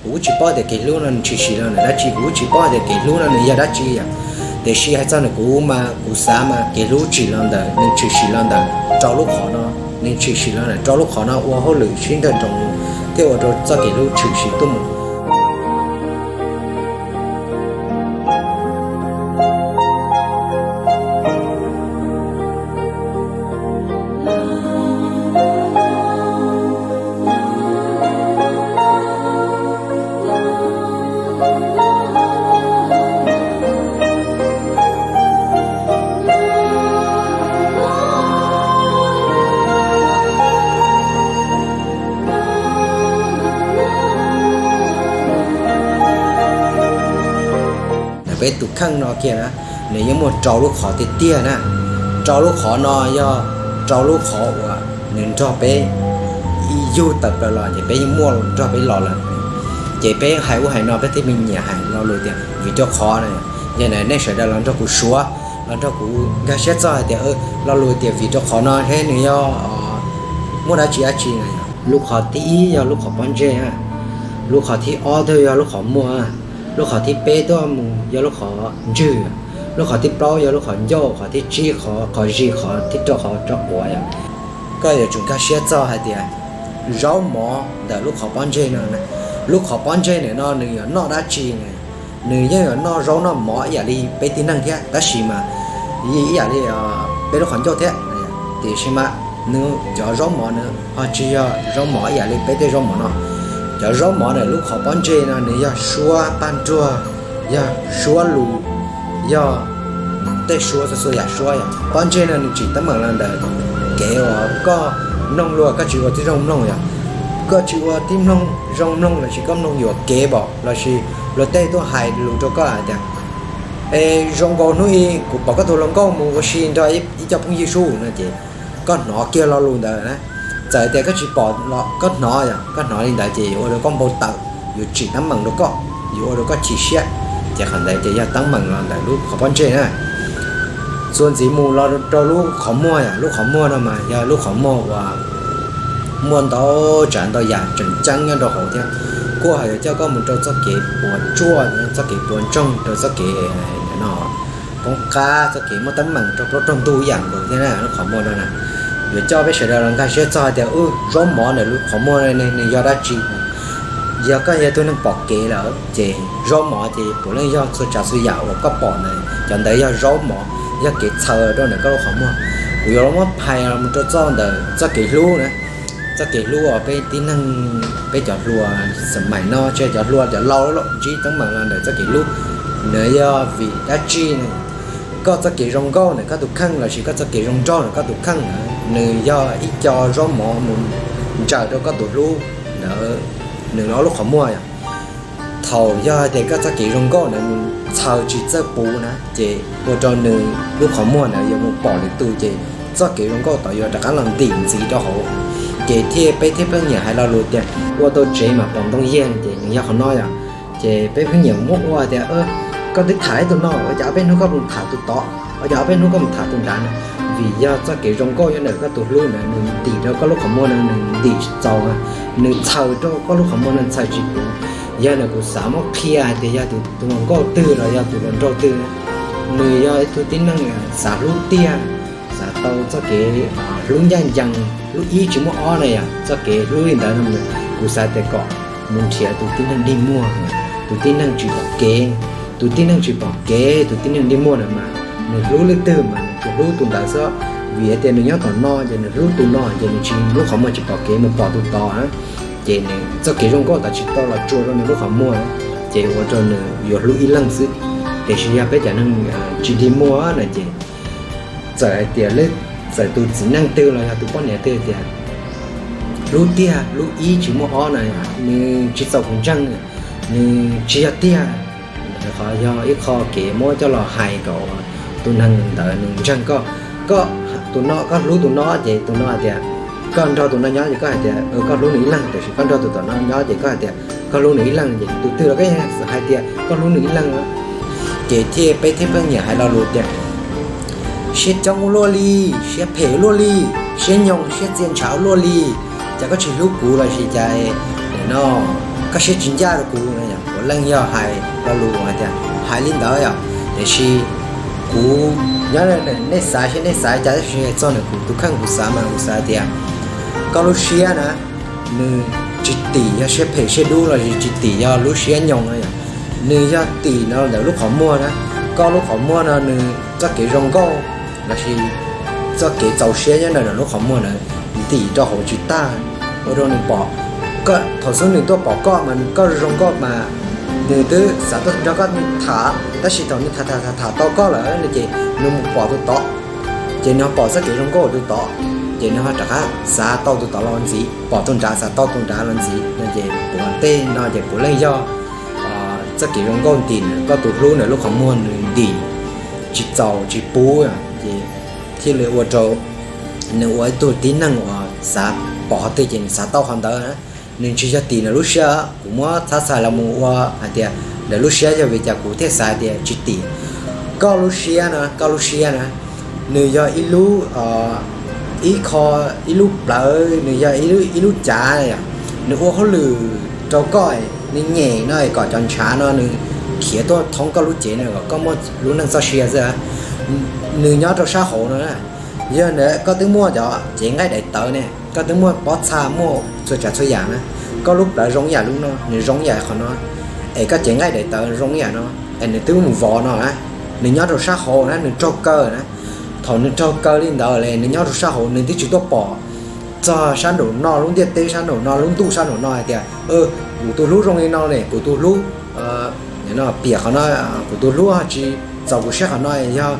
Kuv tsis paub tias kev hlub no nws tshwm sim los ntawm dab tsi, kuv tsis paub tias kev hlub no nws yog dab tsi yom. Tiam sis hais txog ntawm kuv mas kuv xav mas kev hlub tshwm sim los ntawm, nws tshwm sim los ntawm rau lub qhov no, nws tshwm sim los ntawm rau lub qhov no ua hauj lwm sib nrag nroos thiab ua rau txoj kev hlub tshwm sim tuaj mus. Ntawm peb tus kheej no kiag na, nws yeej muaj rau lub qhov tiag tiag na. Rau lub qhov no yog rau lub qhov uas nws nrog peb ib yug tawm plaws los ces peb yeej muaj nrog peb los lawm. Ces peb hais ub hais no peb thiaj li nyiam hais lo lus tias vim rau qhov no. Yog nej sawv daws los nrog kuv suav, los nrog kuv nkag siab txog hais tias lo lus tias vim rau qhov no thiab nws yog muaj dab tsi dab tsi no. Lub qhov thib ib yog lub qhov pob ntseg, lub qhov thib ob tuaj yog lub qhov muag, lub qhov thib peb tuaj mus yog lub qhov ntswg, lub qhov thib plaub yog lub qhov ncauj, qhov thib tsib qhov zis, qhov thib rau qhov rab quas yom. Koj yuav tsum nkag siab txog hais tias zaub mov ntawm lub qhov pob ntseg no, lub qhov pob ntseg ntawm no nws yuav noj dab tsi? Nws yeej yuav noj zaub noj mov ib yam li peb tib neeg thiab, tab sis mas ib yam li peb lub qhov ncauj thiab. Tiam sis mas nws cov zaub mov nws ho tsis yog zaub mov ib yam li peb tej zaub mov no. Cov zaub mov ntawm lub qhov pob ntseg no nws yog suab paj nruag, yog suab lus, yog tej suab txhua txhua yam suab yom. Pob ntseg no nws tsim teeb meem los ntawm kev uas koj mloog luag koj tsis ua tib zoo mloog yom. Koj tsis ua tib zoo mloog lossis koj mloog yuam kev npaum lossis luag tej tuaj hais lus rau koj hais tias, es zoo nkaus hnub ib kuv pom koj tus hluas nkauj mus ua si nrog ib co phooj ywg sub no ces koj hnov kiag lo lus ntawd na. Txawm tias koj tsis pom los koj hnov yom, koj hnov li ntawd ces yuav ua rau koj npau taws, yuav tsim teeb meem rau koj, yuav ua rau koj chim siab. Ces qhov ntawd ces yog teeb meem los ntawm lub qhov pob ntseg na. Txuas ntxiv mus los rau lub qhov muag yom, lub qhov muag no mas yog lub qhov muag uas muaj ntau tsav ntau yam tseem ceeb nyob rau hauv thiab. Kuj ho yuav coj koj mus rau txoj kev puas tsuaj, txoj kev puas ntsoog, rau txoj kev no poob qab, txoj kev muaj teeb meem rau plaub rau ntug yam nkaus thiab na. Lub qhov muag no na yuav coj peb sawv daws los nkag siab txog hais tias zaub mov ntawm lub qhov muag no nws yog dab tsi. Yog koj yog tug neeg pom kev lawm ces zaub mov ces puav leej yog txhua tsav txhua yam uas koj pom ntawd, cov ntawd yog zaub mov, yog kev txhaws rau ntawm koj lub qhov muag. Kuv yuav los muab phais los mus rau txoj ntawm txoj kev hlub na. Txoj kev hlub uas peb tib neeg, peb cov hluas xam mais no, tsis cov hluas, cov laus lawm ntsib teeb meem los ntawm txoj kev hlub. Nws yog vim dab tsi? Koj txoj kev zoo nkauj ntawm koj tus kheej lossis koj txoj kev zoo nraug ntawm koj tus kheej na, nws yog ib co zaub mov mus ntsaws rau koj tus hlub ntawd, nws lub qhov muag yom. Thaum yog hais tias koj txoj kev zoo nkauj ntawd nws txhaws tsis txawj puv na ces ua rau nws lub qhov muag ntawd yuav mus pom lwm tus ces txoj kev zoo nkauj tod yuav rov qab los ntim ntxiv rau hauv. Ces thiaj peb thiaj pheej nyiam hais lo lus tias ua tau tsev mas pom ntoo yiag ces nws yog qhov no yom. Ces peb pheej nyiam muab ua tias koj twb tham ib tug no ua cas ob peb hnub koj mus tham tus tod, ua cas ob peb hnub koj mus tham tus nrad na. Vim yog txoj kev zoo nkauj nyob ntawm koj tus hlub ntawd nws ntim rau koj lub qhov muag no nws ntim tsis txaus, nws txhaws rau koj lub qhov muag no txhaws tsis puv. Yog ntawm kuv xav muab qhia hais tias yog tus hluas nkauj twg los yog tus hluas nraug twg, nws yog ib tug tib neeg xav hlub tiag, xav tau txoj kev hlub ncaj ncees, hlub ib tsis muaj ob na yom. Txoj kev hlub li ntawd no kuv xav tias kom mus nrhiav tus tib neeg dig muag, tus tib neeg tsis pom kev. Tus tib neeg tsis pom kev, tus tib neeg dig muag na mas nws hlub leej twg mas nws tsuas hlub tus ntawd xwb. Vim hais tias nws nyob tom no ces nws hlub tus no ces nws tsis, lub qhov muag tsis pom kev mus pom tus tod, ces nws txoj kev zoo nkauj tod tsis tau los tsuas rau nws lub qhov muag, ces ua rau nws yuav hlub ib leeg xwb. Tiam sis yog peb cov neeg tsis dig muag na ces txawm hais tias, txawm tus txiv neej twg los yog tus poj niam twg tias hlub tiag hlub ib tsis muaj ob na, nws tsis txaus kuv ntseeg, nws tsis yog tiag. Qhov yog ib qho kev muab coj los hais kom tus neeg ntawd nws ntseeg koj. Koj, tus no koj hlub tus no ces tus no hais tias koj nrog tus no nyob ces koj hais tias koj hlub nws ib leeg, tiam sis koj nrog tus tom no nyob ces koj hais tias koj hlub nws ib leeg, ces tus twg los koj yeej hais tias koj hlub nws ib leeg. Ces thiaj peb thiaj pheej nyiam hais lo lus tias siab coob ua luaj li, siab phem ua luaj li, siab nyoos siab txia ntshav ua luaj li, cas koj tsis hlub kuv lossis cas no. koj siab tsis ncaj rau kuv no yom. Puav leej yog hais lo lus hais tias hais li ntawd yom. Tiam sis kuv nyob, nej xav seb nej xav cas, tab sis txog ntawm kuv tus kheej kuv xav mas kuv xav tias koj lub siab na, nws tsis tim yog siab phem siab dub los sis tsis tim yog lub siab nyoos no yom. Nws yog tim no ntawm lub qhov muag na. Koj lub qhov muag no nws txoj kev zoo nkauj los sis txoj kev txaus siab nyob ntawm lub qhov muag na, ntim rau hauv tsis tag, ua rau nws pom. Thaum xub nws tuaj pom koj mas koj zoo nkauj mas nws twb xav tuaj nrog koj tham, tab sis thaum nws tham tham tham tham tau koj lawm no ces nws mus pom tus tod, ces nws ho pom txoj kev zoo nkauj tus tod, ces nws ho rov qab xav tau tus tod los ntxiv, pom tus nrad xav tau tus nrad los ntxiv no ces puav tej no ces puav leej yog txoj kev zoo nkauj ntim ntawm koj tus hlub ntawm lub qhov muag nws ntim tsis txaus tsis pub, ces thiaj li ua rau nws ua ib tug tib neeg uas xav pom qhov twg ces nws xav tau qhov ntawd. Nws tsis yog tim ntawm lub siab, kuv muab txhab txhais los mus ua hais tias ntawm lub siab yog vim cas kuv thiaj xav tias tsis tim. Koj lub siab na, koj lub siab na, nws yog ib lub, ib qho, ib lub plawv, nws yog ib lub cav, nws ua hauj lwm rau koj, nws nyem no kom cov ntshav no nws khiav tuaj thoob koj lub cev no kom koj muaj lub neej txoj sia xwb. Nws nyob rau sab hauv no, yog ntawd koj twb muaj cov cev nqaij daim tawv ne, koj twb muaj pob txha muaj txhua tsav txhua yam na, koj lub plawv zoo ib yam lub no, nws zoo ib yam qhov no, es koj cev nqaij daim tawv zoo ib yam no, es nws twb mus vov no na, nws nyob rau sab hauv na, nws raug kaw na. Thaum nws raug kaw li ntawd li nws nyob rau sab hauv nws twb tsis tuaj pom txog sab nraum no lub ntiaj teb, sab nraum no lub ntuj, sab nraum no hais tias kuv tus hlub zoo li no ne, kuv tus hlub piam qhov no, kuv tus hlub tsis txaus kuv siab qhov no, yog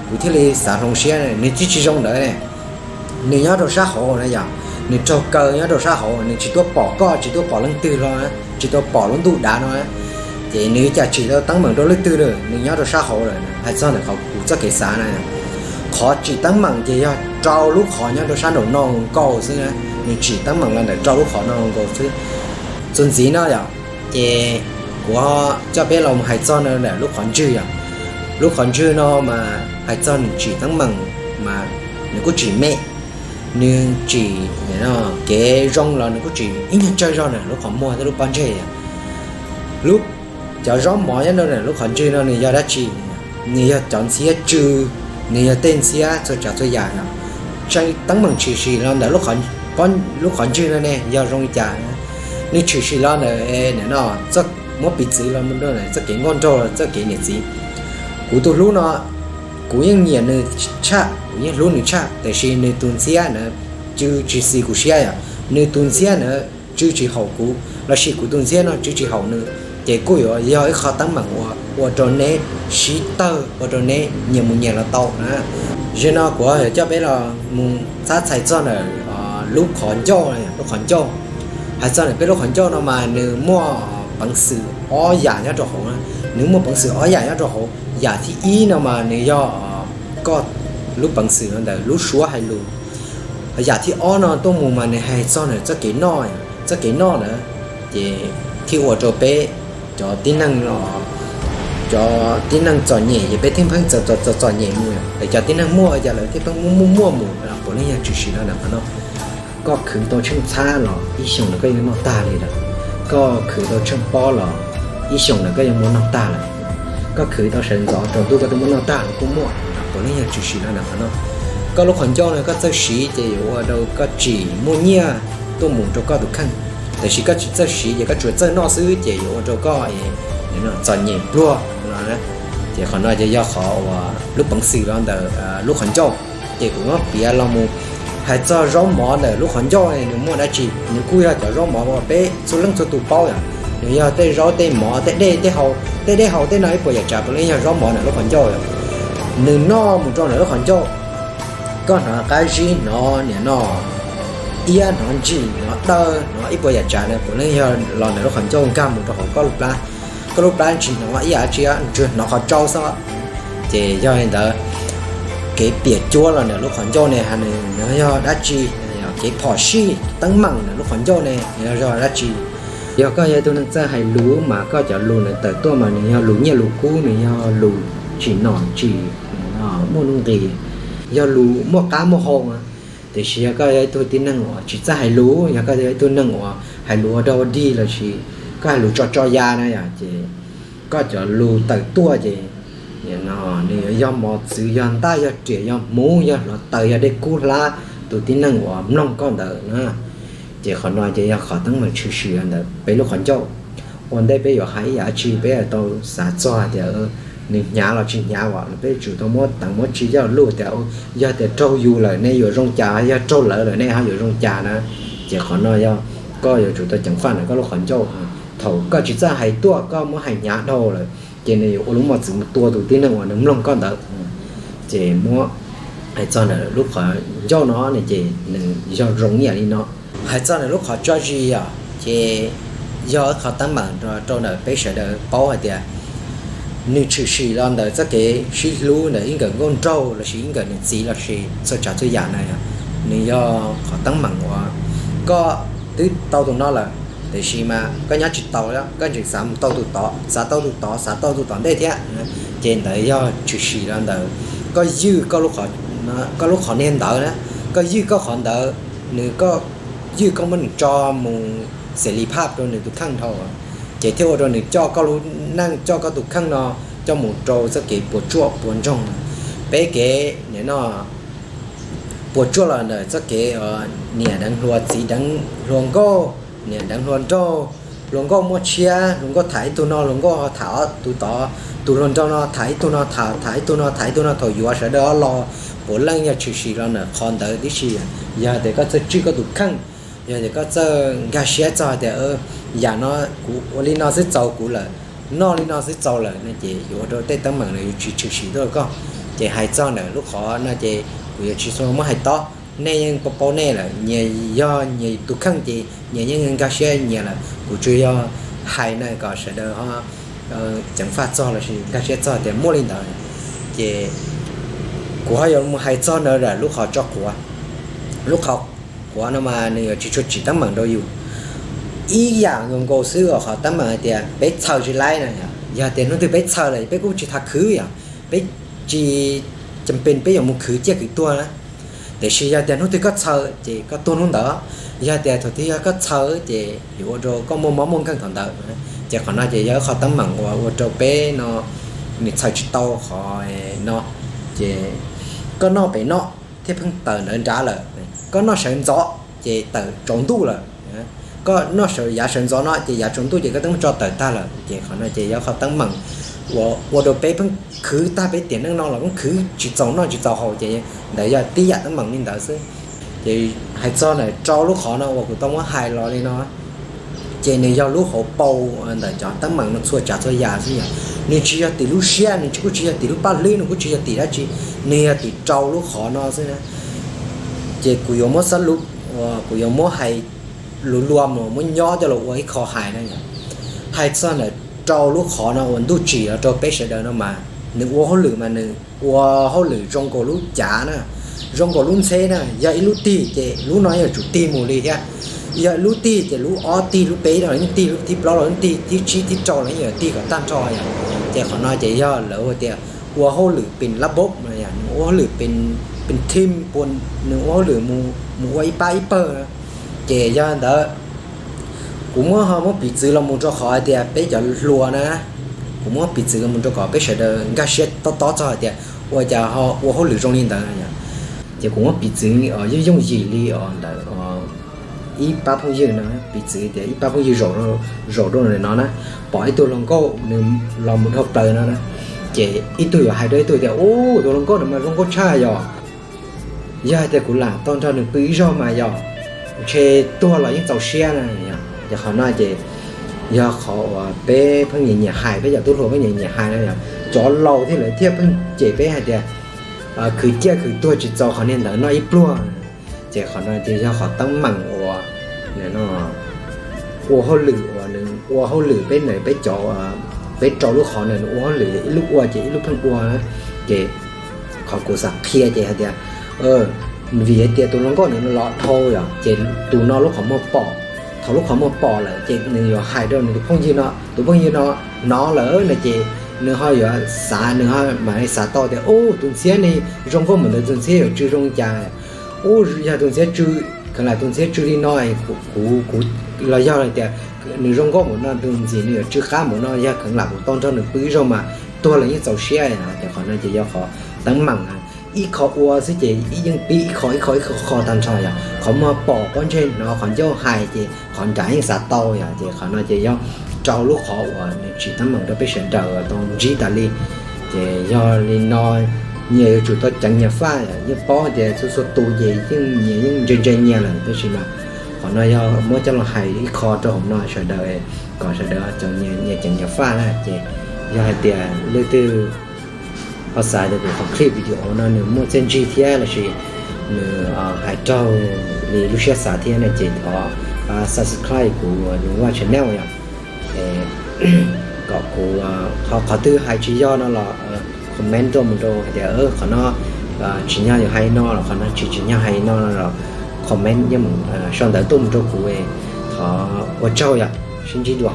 kuv thiaj li xav hloov siab, nws twb tsis zoo ntawd ne. Nws nyob rau sab hauv na yom, nws raug kaw nyob rau sab hauv, nws tsis tuaj pom koj, tsis tuaj pom leej twg los, tsis tuaj pom lub ntuj dav no, ces nws cas tsim tau teeb meem rau leej twg lawm, nws nyob rau sab hauv lawm. Hais txog ntawm qhov kuv txoj kev xav na, qhov tsim teeb meem ces yog rau lub qhov nyob rau sab nraum no nkaus xwb na, nws tsim teeb meem los ntawm rau lub qhov no nkaus xwb. Txuas ntxiv no yom, ces kuv coj peb los hais txog ntawm lub qhov ntswg yom. Lub qhov ntswg no mas hais txog nws tsim teeb meem mas nws kuj tsim me, nws tsim kev zoo los nws kuj tsim ib nyuag tsawg zog ntawm lub qhov muag thiab lub pob ntseg yom. Lub, cov zaub mov nyob rau ntawm lub qhov ntswg no nws yog dab tsi? Nws yog cov ntxhiab tsw, nws yog tej ntxhiab txhua tsav txhua yam no. Tseem teeb meem tshwm sim los ntawm lub qhov ntswg no ne yog zoo li cas? Nws tshwm sim los ntawm no, muab piv txwv los txoj kev nkauj nraug los txoj kev niam txiv. Kuv tus hlub no, kuv yeej nyiam nws tshaj, kuv yeej hlub nws tshaj, tiam sis nws tus ntxhiab na tsw tsis xis kuv siab yom, nws tus ntxhiab na tsw tsis haum kuv, lossis kuv tus ntxhiab no tsw tsis haum nws, ces kuj yuav yog ib qho teeb meem uas ua rau neb sib tawg, ua rau neb nyias mus nyias los tau na. Zaum no kuv yuav coj peb los mus txhab txhais txog ntawm lub qhov ncauj, lub qhov ncauj. Hais txog ntawm peb lub qhov ncauj no mas nws muaj peev xwm ob yam nyob rau hauv. Nws muaj peev xwm ob yam nyob rau hauv. Yam thib ib no mas nws yog koj lub peev xwm no ntawm lub suab hais lus. Yam thib ob no tuaj mus mas nws hais txog ntawm txoj kev noj, txoj kev noj ntawd, ces thiaj ua rau peb cov tib neeg, cov tib neeg txom nyem ces peb thiaj pheej txom txom txom nyem mus, es cov tib neeg muaj ces lawv thiaj pheej muaj muaj muaj mus, puav leej yog tshwm sim los ntawm qhov no. Koj khwv tau tsheej txhab los ib xyoos ntawd koj yeej noj tag li lawm. Koj khwv tau tsheej pob los ib xyoos ntawd koj yeej muab noj tag lawm. Koj khwv tau sawv ntxov rau ntuj koj twb muab noj tag los kuj muaj, puav leej yog tshwm sim los ntawm qhov no. Koj lub qhov ncauj no koj txawj siv ces yuav ua rau koj tsim muaj nyiaj tuaj mus rau koj tus kheej, tiam sis koj tsis txawj siv ces koj tsuas txawj noj xwb ces yuav ua rau koj txom nyem pluag no. Ces qhov no ces yog qhov uas lub peev xwm los ntawm lub qhov ncauj. Ces kuv muab piav los mus hais txog zaub mov ntawm lub qhov ncauj nws muaj dab tsi. Nws kuj yog cov zaub mov uas peb txhua leej txhua tus paub yom. Nws yog tej zaub tej mov tej dej tej haus, tej dej haus tej no ib puas yam tsav puav leej yog zaub mov ntawm lub qhov ncauj yom. Nws noj mus rau ntawm lub qhov ncauj, koj hnov qab zib, hnov niam no iab, hnov ntsim, hnov dawj, hnov ib puas yam tsav na puav leej yog los ntawm lub qhov ncauj nkag mus rau hauv koj lub plab. Koj lub plab tsis hnov ib yam dab tsi, tsuas hnov qhov tsau xwb. Ces yog li ntawd, kev piam cuab los ntawm lub qhov ncauj ne, nws yog dab tsi? Kev phom sij teeb meem ntawm lub qhov ncauj ne, nws yog dab tsi? Yog koj yog ib tug neeg txawj hais lus mas koj cov lus ntawd tawm tuaj mas nws yog lus nyiaj lus kub, nws yog lus tsim nom tsim muaj nuj nqis, yog lus muaj qab muaj hau. Tiam sis yog koj yog ib tug tib neeg uas tsis txawj hais lus, yog koj yog ib tug neeg uas hais lus ua dog ua dig lossis koj hais lus tso tso ya na yom, ces koj cov lus tawm tuaj ces nws yuav yog mos txwv, yog ntaj, yog riam, yog hmuv, yog hluav taws, yog dej kub hlab, tus tib neeg uas mloog koj ntawd na. Ces qhov no ces yog qhov teeb meem tshwm sim ntawm peb lub qhov ncauj. Ua ntej peb yuav hais ib yam dab tsi peb tau xav txog tias nws hnyav los tsis hnyav as, peb yuav tsum tau muab teev muab tsis coj lus tias yog tias raug yus lawm nej yuav zoo cas, yog raug lawv lawm nej ho yuav zoo cas na. Ces qhov no yog koj yuav tsum tau ceev faj ntawm koj lub qhov ncauj. Thaum koj tsis txawj hais tuaj, koj muab hais hnyav dhau lawm, ces nws yuav ua lub mos txwv mus tua tus tib neeg uas nws mloog koj ntawd. Ces muab hais txog ntawm lub qhov ncauj no ne ces nws yog zoo ib yam li no. Hais txog ntawm lub qhov tso zis yom, ces yog ib qhov teeb meem rau ntawm peb sawv daws paub hais tias nws tshwm sim los ntawm txoj kev sib hlub ntawm ib nkawm nkauj nraug lossis ib nkawm niam txiv lossis txhua tsav txhua yam na yom. Nws yog qhov teeb meem uas koj twb tau tus no lawm, tiam sis mas koj nyob tsis taus, koj tseem xav mus tau tus tod, xav tau tus tod, xav tau tus tom ntej thiab. Ces ntawd yog tshwm sim los ntawm koj ywj koj lub qhov niag ntawd na, koj ywj koj qhov ntawd, nws koj ywj koj muab nws tso mus xes li phaj rau nws tus kheej dhau, ces thiaj ua rau nws coj koj lub neej, coj koj tus kheej no coj mus rau txoj kev puas tsuaj puas ntsoog. Peb kev nim no puas tsuaj los ntawm txoj kev niam deev hluas txiv deev hluas nkauj, niam deev hluas nraug, hluas nkauj muaj tshiab, hluas nkauj tham ib tug no, hluas nkauj ho tham tus tod, tus hluas nraug no tham ib tug no, tham tham ib tug no, tham ib tug no, thaum yuav sawv daws ob los puav leej yog tshwm sim los ntawm qhov ntawd tib si. Yog tias koj txawj tswj koj tus kheej, yog tias koj txawj nkag siab txog hais tias yam no kuv ua li no xwb txaus kuv lawm, noj li no xwb txaus lawm no ces yuav ua rau tej teeb meem no yuav tsis tshwm sim tuaj rau koj. Ces hais txog ntawm lub qhov no ces kuv yuav tsis txhob muab hais tob, nej yeej paub paub nej lawm, nyias yog nyias tus kheej ces nyias yeej nkag siab nyias lawm. Kuv tsuas yog hais na kom sawv daws ho ceev faj txog lossis nkag siab txog tias muaj li ntawd. Ces kuv ho yuav mus hais txog ntawm lub qhov tso quav. Lub qhov quav no mas nws yuav tsis tshua tsim teeb meem rau yus. Ib yam nkaus nkaus xwb uas qhov teeb meem hais tias peb txhaws tsis laib na, yog tias hnub twg peb txhaws lawm peb kuj tsis tas khwv yom, peb tsis cam pes peb yuav mus khwv ciaj khwv tuag na. Tiam sis yog tias hnub twg koj txhaws ces koj tuag hnub ntawd, yog tias thaum twg yog koj txhaws ces yuav ua rau koj muaj mob muaj nkeeg thaum ntawd. Ces qhov no ces yog ib qho teeb meem uas ua rau peb no nws txhaws tsis tau qhov no. Ces koj noj pem no thiaj pheej tawm ntawd nrad lawm, koj noj sawv ntxov ces tawm tsaus ntuj lawm, koj noj sawv yav sawv ntxov no ces yav tsaus ntuj ces koj twb muab tso tawm tag lawm. Ces qhov no ces yog qhov teeb meem uas ua rau peb pheej khwv tag peb tiam neej no los pheej khwv tsis txaus noj tsis txaus haus ces ntawd yog tib yam teeb meem li ntawd xwb. Ces hais txog ntawm rau lub qhov no uas kuv tau muab hais los li no, ces nws yog lub hauv paus ntawm cov teeb meem no txhua tsav txhua yam xwb yom. Nws tsis yog tim lub siab, nws tsis kuj tsis yog tim lub paj hlwb, nws kuj tsis yog tim dab tsi, nws yog tim rau lub qhov no xwb na. Ces kuv yuav muab xab lub, kuv yuav muab hais lus luam los muab nyob coj los ua ib qho hais na yom. Hais txog ntawm rau lub qhov no uas ntuj tsim los rau peb sawv daws no mas nws ua hauj lwm mas nws ua hauj lwm zoo nkaus lub cav na, zoo nkaus lub ntxheb na. Yog ib lub tig ces lub no yuav tsum tig mus li thiab, yog ib lub tig ces lub ob tig, lub peb los yeej tig, lub thib plaub los yeej tig, thib tsib thib rau los yeej yuav tig kom tag nrho yom. Ces qhov no ces yog lawv hu tias ua hauj lwm pes lab bob, nws ua hauj lwm pes thim, nws ua hauj lwm mus ua ib pab ib pawg. Ces yog ntawd kuv muab ho muab piv txwv los mus rau qhov hais tias peb cov hluas na, kuv muab piv txwv los mus rau kom peb sawv daws nkag siab tob tob txog hais tias ua cas ho ua hauj lwm zoo li ntawd. Ces kuv muab piv txwv yooj yooj yim li os ntawm ib pab phooj ywg no, piv txwv tias ib pab phooj ywg zaum rau ntawm no na, pom ib tug hluas nkauj nws los mus dhau plaws no na, ces ib tug yuav hais rau ib tug tias, Ub, tus hluas nkauj no mas zoo nkauj tshaj yom. Yog hais tias kuv lam tau nrog nws pw ib zaug mas yom, ntshe tuag los yeej txaus siab na. Ces qhov no ces yog qhov uas peb pheej nyiam nyiam hais, peb cov tub hluas pheej nyiam nyiam hais no yom. Cov laus thiab lawv thiaj pheej cem peb hais tias khwv ciaj khwv tuag tsis txaus qhov niag ntawd noj ib pluag. Ces qhov no ces yog qhov teeb meem uas ua hauj lwm uas nws ua hauj lwm peb ntawm peb cov, peb rau lub qhov ntawd nws ua hauj lwm ib lub ua ces ib lub pheej ua. Ces qhov kuv xav qhia ces hais tias vim hais tias tus hluas nkauj nws los dhau yom, ces tus no lub qhov muag pom. Thaum lub qhov muag pom lawm ces nws yuav hais rau nws tus phooj ywg no, tus phooj ywg no hnov lawm no ces nws ho yuav xav, nws ho mam li xav tau tias, Ub, tus ntxhiab ne zoo nkauj npaum ntawd tus ntxhiab yuav tsw zoo li cas? Ub, yog tus ntxhiab tsw, kheev lam tus ntxhiab tsw li no, kuv, kuv los yog hais tias Nws zoo nkauj npaum no, nws ntxim nws yuav tsw qab npaum no, yog kheev lam kuv tau nrog nws pw ib zaug mas tuag los yeej txaus siab no. Ces qhov no ces yog qhov teeb meem, ib qho ua xwb ces yeej pib ib qho ib qho ib qho tag nrho yom. Qhov muag pom pob ntseg hnov qhov ncauj hais ces qhov nrad yeej xav tau yom. Ces qhov no ces yog rau lub qhov uas nws tsim teeb meem rau peb sawv daws tau ntsib tas li. Ces yog li no nyias yuav tsum tau ceev nyias faj yom. Yeej paub tias txhua txhua tus ces yeej nyias yeej ntse ntse nyias lawm, tab sis mas qhov no yog muab coj los hais ib qho rau hauv no sawv daws, kom sawv daws nyias ceev nyias faj na. Ces yog hais tias leej twg ho xav tias kuv qhov clip video no nws muaj txiaj ntsig thiab lossis nws hais raug li lub siab xav thiab no ces thov subscribe kuv Vaj channel yom. Kom kuv, qhov twg hais tsis yog no los comment tuaj mus rau hais tias qhov no tsim nyog yuav hais no los qhov no tsis tsim nyog hais no no los comment yeej sau ntawv tuaj mus rau kuv. Thov ua tsaug yom, sib ntsib dua.